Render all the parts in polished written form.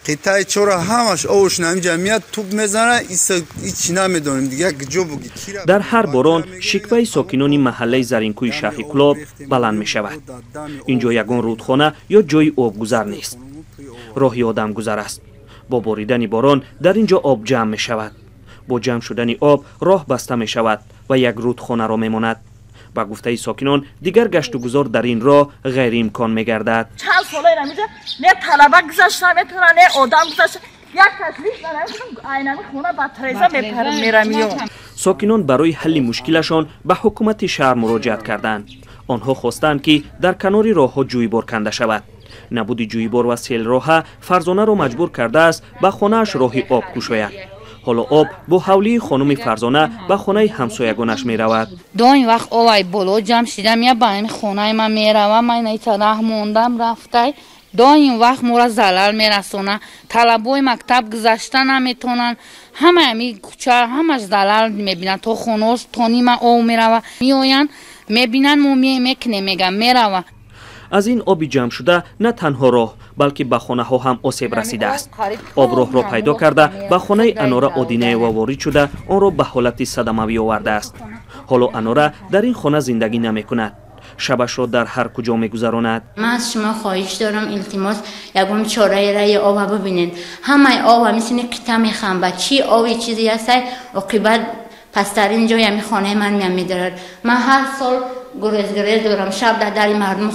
Қитъаи чора ҳамаш овш намиҷа мият, туп мезана, ҳеч намедонем дига куҷо буги. Дар ҳар борон шикваи сокинони маҳаллаи Заринкӯи шаҳри Кӯлоб баланд мешавад. Инҷо ягон рудхона ё ҷои обгузар нест. Роҳи одамгузар аст. Бо боридани борон дар ин ҷо об ҷамъ мешавад. Бо ҷамъ шудани об роҳ баста мешавад ва як рудхонаро мемонад. Ба гуфтаи сокинон, дигар гаштугузор дар ин роҳ ғайриимкон мегардад. Чанд сола инамиҷа не талаба гузашта метавона, не одам гузашта, як таклиф айнами хона ба треза мерамиё. Сокинон барои ҳалли мушкилашон ба ҳукумати шаҳр муроҷиат карданд. Онҳо хостанд, ки дар канори роҳҳо ҷӯйбор канда шавад. Набуди ҷӯйбор ва селроҳа Фарзонаро маҷбур кардааст ба хонааш роҳи об кушояд. Ҳоло об бо ҳавлии хонуми Фарзона ба хонаи ҳамсоягонаш меравад. Доим вақт овай боло ҷамъ шида мия ба ҳами хонаи ман мерава. Ман ита раҳ мондам рафтай. Доим вақт моро залал мерасона. Талабои мактаб гузашта наметонанд. Ҳамаи ҳами кӯча ҳамаш залал мебинанд. То хонаош то нима об мерава. Меоянд, мебинанд, мо мекунем, мегӯям, мерава. Аз ин оби ҷамъшуда на танҳо роҳ, балки ба хонаҳо ҳам осеб расидааст. Об роҳро пайдо карда ба хонаи Анора Одинаева ворид шуда, онро ба ҳолати садамавӣ овардааст. Ҳоло Анора дар ин хона зиндагӣ намекунад. Шабашро дар ҳар куҷо мегузаронад. Ман аз шумо хоҳиш дорам, илтимос, ягон чораи раи ова бибинед. Ҳамаи ова мисли қита мехамба. Чӣ ови чизе ҳастай, оқибат пасттарин ҷои ҳами хонаи ман меам медорад. Ман ҳар сол гурезгурез дорам, шаб дар дари мардум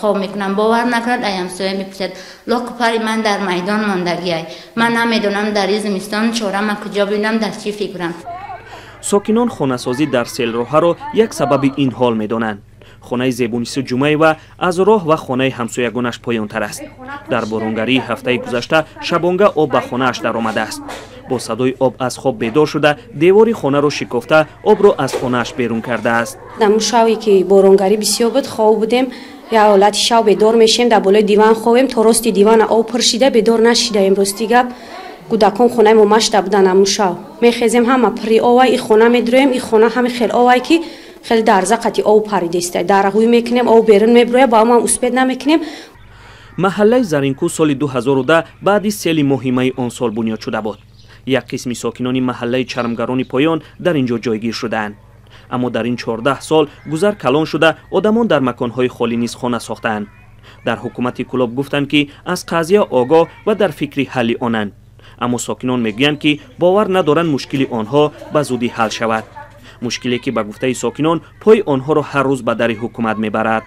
хоб мекунам. Бовар накунад, ай ҳамсоя мепурсад. Локу пари ман дар майдон мондагиай. Ман намедонам дар ин зимистон чора ман куҷо бинам, дар чӣ фикрам. Сокинон хонасозӣ дар селроҳаро як сабаби ин ҳол медонанд. Хонаи Зебунисо Ҷумаева аз роҳ ва хонаи ҳамсоягонаш поёнтар аст. Дар боронгарии ҳафтаи гузашта шабонга об ба хонааш даромадааст. Бо садои об аз хоб бедор шуда, девори хонаро шикофта, обро аз хонааш берун кардааст. Дар шаве ки боронгарӣ бисёр буд, хоб будем, як ҳолати шав бедор мешем, дар болои диван хобем, то рости дивана об пур шида бедор нашидаем. Рости гап, кӯдакон хонаи мо машта будан. Аму шав мехезем, ҳама пури овай, и хона медроем, и хона ҳами хел овай, ки хеле дарза қати об паридеста. Дарағӯй мекунем, об берун меброя, ба мо успед намекунем. Маҳаллаи Заринкӯ соли 2010 баъди сели моҳи майи он сол бунёд шуда буд. Як қисми сокинони маҳаллаи Чармгарони поён дар ин ҷо ҷойгир шудаанд. Аммо дар ин 14 сол гузар калон шуда, одамон дар маконҳои холӣ низ хона сохтаанд. Дар ҳукумати Кӯлоб гуфтанд, ки аз қазия огоҳ ва дар фикри ҳалли онанд. Аммо сокинон мегӯянд, ки бовар надоранд мушкили онҳо ба зудӣ ҳал шавад. Мушкиле ки ба гуфтаи сокинон пои онҳоро ҳар рӯз ба дари ҳукумат мебарад.